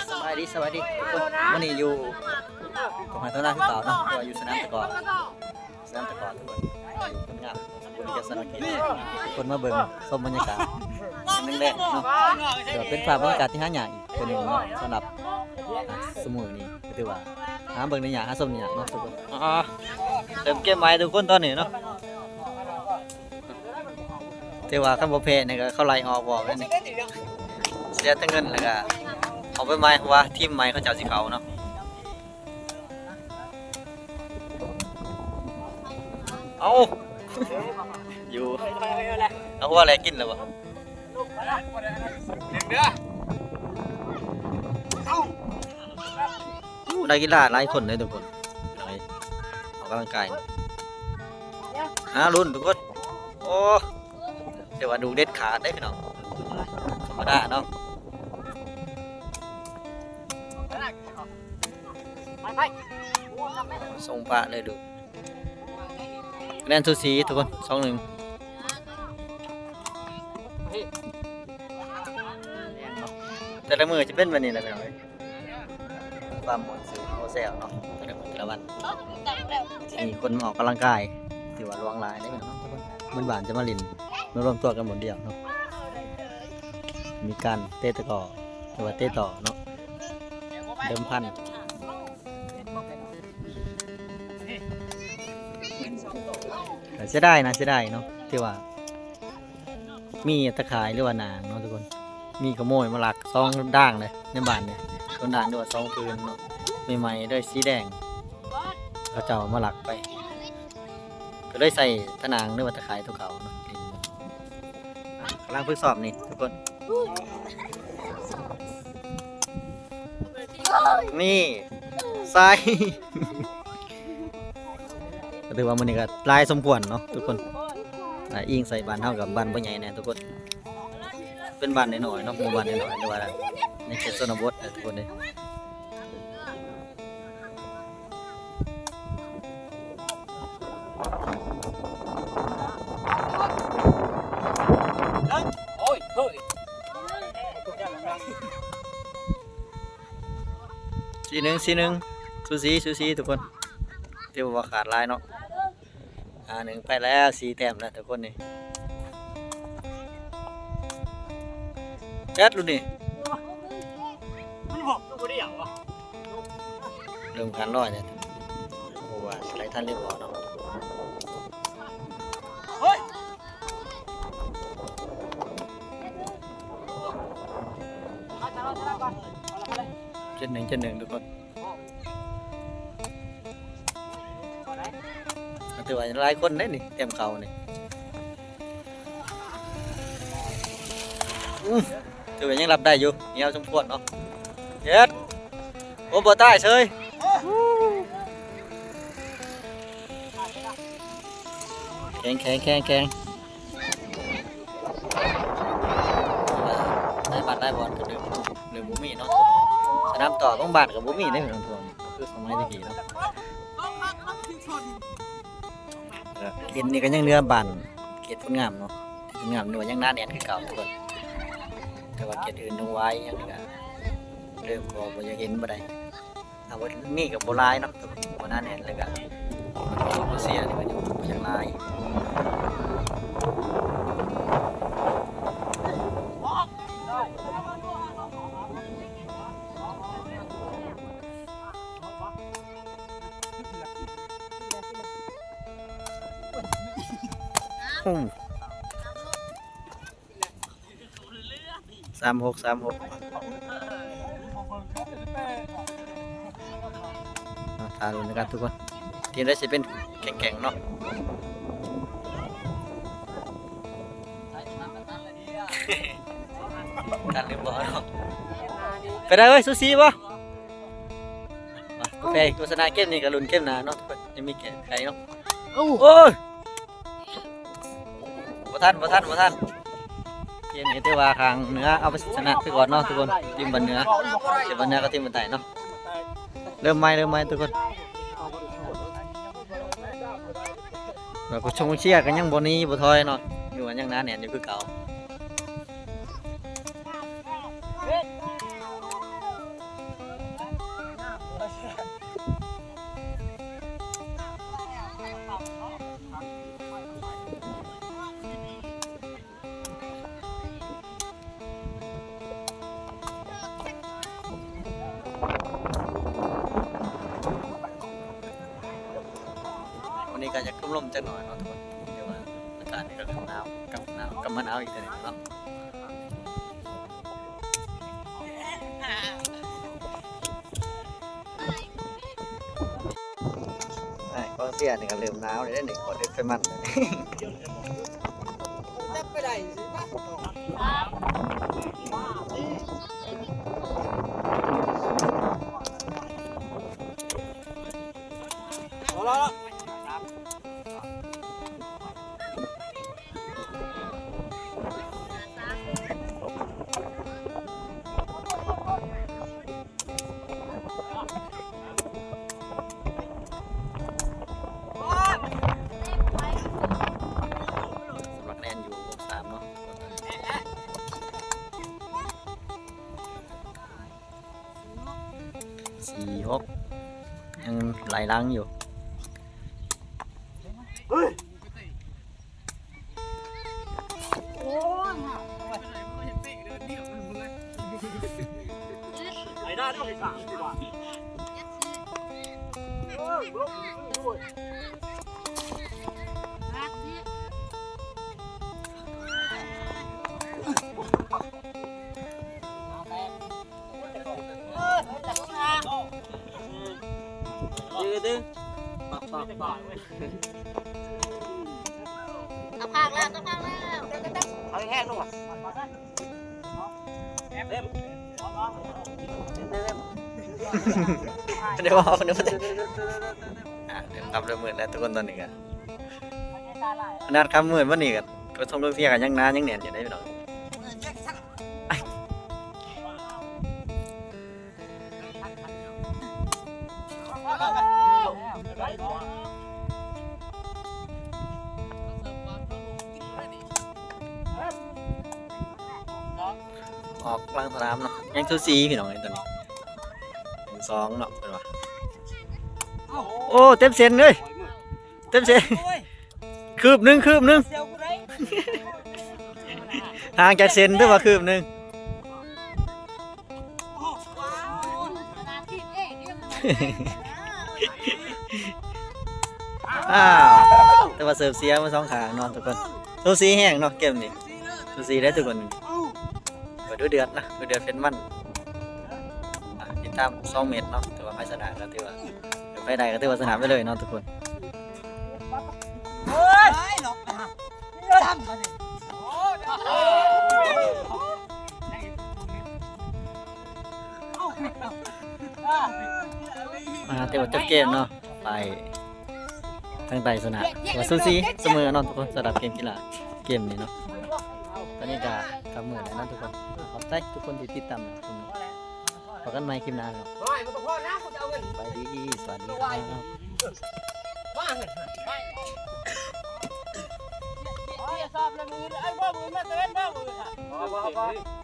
ສະບາຍດີ ສະບາຍດີທຸກຄົນ. ມື້ນີ້ຢູ່ທົ່ງໄຮ່ທົ່ງນາຄືເກົ່າເນາະ, ແຕ່ວ່າຢູ່ສະໜາມຕະກອນ ສະໜາມຕະກອນທຸກຄົນ. ຢູ່ຄົນງາມ ສະບູນວິທະຍາສາມັກຄີ ທຸກຄົນມາເບິ່ງຊົມບັນຍາກາດຍາມແລງໆເນາະ. ຖືວ່າເປັນພາບບັນຍາກາດທີ່ຫາຍາກອີກເທື່ອໜຶ່ງເນາະ ສຳລັບຊຸມມື້ນີ້. ກໍຖືວ່າຫາເບິ່ງໄດ້ຍາກ ຫາຊົມໄດ້ຍາກເນາະທຸກຄົນ. ອໍ ເລີ່ມເກມໃໝ່ທຸກຄົນຕອນນີ້ເນາະ. ແຕ່ວ່າຄັນບໍ່ແພ້ນີ້ກໍເຂົາໄລ່ອອກບໍ່ແມ່ນນີ້ ເສຍແຕ່ເງິນ ແລ້ວກໍເອົາໄປໃໝ່ ເພາະວ່າທີມໃໝ່ເຂົາເຈົ້າຊິເຂົ້າເນາະ. ເອົາ ຢູ່ ເອົາຫົວແລກກິນແລ້ວບໍ່? ໂອ້ ນັກກິລາຫຼາຍຄົນເດ້ທຸກຄົນ ເອົາອອກກຳລັງກາຍ. ຫາລຸ້ນທຸກຄົນ. ໂອ້ ແຕ່ວ່າດຸເດັດຂາດເດ້ພີ່ນ້ອງ ທຳມະດາເນາະ. ສົ່ງປະເລີຍດຸ. ຄະແນນສູສີທຸກຄົນ ສອງໜຶ່ງ. ແຕ່ລະມື້ຈະເປັນແບບນີ້ແຫຼະພີ່ນ້ອງເອີຍ. ຄວາມມ່ວນຊື່ນໂຮແຊວເນາະ ແຕ່ລະມື້ແຕ່ລະວັນ. ມີຄົນມາອອກກຳລັງກາຍ ຖືວ່າຫຼວງຫຼາຍເດ້ເນາະ. ເບິດບ້ານຈະມາຫຼິ້ນ ມາລວມຕົວກັນບ່ອນດຽວເນາະ. ມີການເຕະຕະກໍ ຫຼືວ່າເຕະຕໍ່ເນາະ ເດີມພັນ. ເສຍດາຍນະ ເສຍດາຍເນາະ ທີ່ວ່າ ມີຕາຂ່າຍ ຫຼືວ່າໜາງເນາະທຸກຄົນ. ມີຂະໂມຍມາລັກສອງດ້າງເດ້ໃນບ້ານນີ້ ສອງດ້າງ ຫຼືວ່າສອງຜືນເນາະ ໃໝ່ໆເລີຍ ສີແດງ ເຂົາເຈົ້າມາລັກໄປ ກໍເລີຍໃສ່ຕາໜາງ ຫຼືວ່າຕາຂ່າຍຕົວເກົ່າເນາະ. ອ່ະ ກຳລັງຝຶກຊ້ອມນີ້ທຸກຄົນ. ນີ້ ໃສ່ ກໍຖືວ່າມື້ນີ້ກໍຫຼາຍສົມຄວນເນາະທຸກຄົນ. ອ່າ ອີງໃສ່ບ້ານເຮົາກັບບ້ານບໍ່ໃຫຍ່ແດ່ທຸກຄົນ. ເປັນບ້ານນ້ອຍໆເນາະ ໝູ່ບ້ານນ້ອຍໆ ແຕ່ວ່າໃນເຂດຊົນນະບົດນະທຸກຄົນເອີຍ. ໂອ້ຍ ເຮີ້ຍ ສີ່ໜຶ່ງ ສີ່ໜຶ່ງ ສູສີ ສູສີທຸກຄົນ. ຖືວ່າຂາດຫຼາຍເນາະ. ຫ້າໜຶ່ງ ໄປແລ້ວ ສີ່ແຕ້ມແລ້ວທຸກຄົນນີ້. ແອດ ລຸ້ນນີ້ ມັນບໍ່ໄດ້ຫຍັງວະ ເລີ່ມຄັນຮ້ອຍແລ້ວ ບໍ່ວ່າຊິໄລ່ທັນຫຼືບໍ່ເນາະ. ເຮີ້ຍ ເຈັດໜຶ່ງ ເຈັດໜຶ່ງທຸກຄົນ. ຖືວ່າຫຼາຍຄົນເດ້ນີ້ ຕຽມເຂົ້ານີ້. ອື ຖືວ່າຍັງຮັບໄດ້ຢູ່ ໜຽວສົມຄວນເນາະ. ເຮັດ ໂອ້ ບໍ່ຕາຍເສີຍ. ແຂງ ແຂງ ແຂງ ແຂງ. ໃນບ້ານໃນບ່ອນກໍເລີ່ມ ເລີ່ມບໍ່ມີເນາະ. ສະໜາມຕໍ່ຂອງບ້ານກໍບໍ່ມີໃນເຂດນີ້ ຄືສະໄໝແຕ່ກີ້ເນາະ. ເຂດນີ້ກໍຍັງເຫຼືອບ້ານເຂດໂພນງາມເນາະ. ໂພນງາມນີ້ວ່າຍັງໜາແໜ້ນຄືເກົ່າທຸກຄົນ ແຕ່ວ່າເຂດອື່ນ ດອງຫວາຍຫຍັງນີ້ກໍເລີ່ມບໍ່ ບໍ່ຢາກເຫັນປານໃດ. ຖ້າວ່າມີກໍບໍ່ຫຼາຍເນາະ ບໍ່ໜາແໜ້ນ ແລ້ວກໍຄົນເຊຍນີ້ກໍຍັງບໍ່ຢາກຫຼາຍ. ໂອ້ ສາມຫົກ ສາມຫົກ. ເອົາ ຖ້າລຸ້ນນຳກັນທຸກຄົນ ທີມໃດຊິເປັນແຂງໆເນາະ. ທັນຫຼືບໍ່ເນາະ? ເປັນໃດເອີຍ ສູສີບໍ່? ມາ ຜູ້ແພ້ຜູ້ຊະນະເກມນີ້ກໍລຸ້ນເກມໜ້າເນາະ ຍັງມີແກ້ໄຂເນາະ. ໂອ້ຍ ບໍ່ທັນ ບໍ່ທັນ ບໍ່ທັນ. ເກມນີ້ຖືວ່າຂ້າງເໜືອເອົາໄປຊະນະໄປກ່ອນເນາະທຸກຄົນ. ທີມບ້ານເໜືອ ທີມບ້ານເໜືອກັບທີມບ້ານໃຕ້ເນາະ. ເລີ່ມໃໝ່ ເລີ່ມໃໝ່ທຸກຄົນ. ແລ້ວກໍຊົງເຊຍກໍຍັງບໍ່ໜີບໍ່ຖອຍເນາະ ຢູ່ວ່າຍັງໜາແໜ້ນຢູ່ຄືເກົ່າ. ລົມຈັກໜ້ອຍເນາະທຸກຄົນ ແຕ່ວ່າອາກາດນີ້ກໍເລີ່ມໜາວ ກັບໜາວ ກັບມາໜາວອີກເທື່ອໜຶ່ງເນາະ. ອ້າຍ ກອງເຊຍນີ້ກໍເລີ່ມໜາວແລ້ວເດ້ນີ້ ກອງເດັກໄຟມັນ ຈັບໄປໄດ້ຊິ ເອົາລະ ສຳລັບຄະແນນຢູ່ວົງສາມເນາະ ສີ່ ຫົກ ຍັງໄລ່ຫຼັງຢູ່. ຕະພາກແລ້ວ ຕະພາກແລ້ວ ເອົາແຮງໆ ລູກ ເຕັມ ເຕັມ ເຕັມ ດຽວເອົາ ດຽວ ອ່າ ເລີ່ມຄ່ຳເລີ່ມມືດແລ້ວທຸກຄົນ ຕອນນີ້ກໍ ຂະໜາດຄ່ຳມືດວັນນີ້ກໍ ກະທົງເລື່ອງເສຍກໍຍັງໜາຍັງແໜ້ນຢູ່ເດ້ພີ່ນ້ອງ. ອອກຫຼັງສະໜາມເນາະ ຍັງສູສີພີ່ນ້ອງເອີຍ ຕອນນີ້ ໜຶ່ງສອງ ເນາະ ເພິ່ນວ່າ. ໂອ້ ເຕັມເສັ້ນເລີຍ ເຕັມເສັ້ນ ຄືບໜຶ່ງ ຄືບໜຶ່ງ ຫ່າງຈາກເສັ້ນຖືວ່າຄືບໜຶ່ງ. ອ້າວ ແຕ່ວ່າເສີບເສຍມາສອງຂ້າງເນາະທຸກຄົນ ສູສີແຮງເນາະເກມນີ້ ສູສີເດ້ທຸກຄົນ ກໍດຸເດືອດນະ ດຸເດືອດເຜັດມັນ. ອ່າ ຕິດຕາມສອງແມັດເນາະ ຖືວ່າໃຜຊະນະກໍຖືວ່າ ໃຜໄດ້ກໍຖືວ່າຊະນະໄປເລີຍເນາະທຸກຄົນ. ອ່າ ແຕ່ວ່າຈົບເກມເນາະ ໄປ ທາງໃຕ້ຊະນະ ຖືວ່າສູສີສະເໝີເນາະທຸກຄົນ ສຳລັບເກມກິລາເກມນີ້ເນາະ. ຕອນນີ້ກໍຄ່ຳມືດແລ້ວເນາະທຸກຄົນ ຂອບໃຈທຸກຄົນທີ່ຕິດຕາມຮັບຊົມ ພໍກັນໃໝ່ຄລິບໜ້າເນາະ ສະບາຍດີ ສະຫວັດດີຄັບ.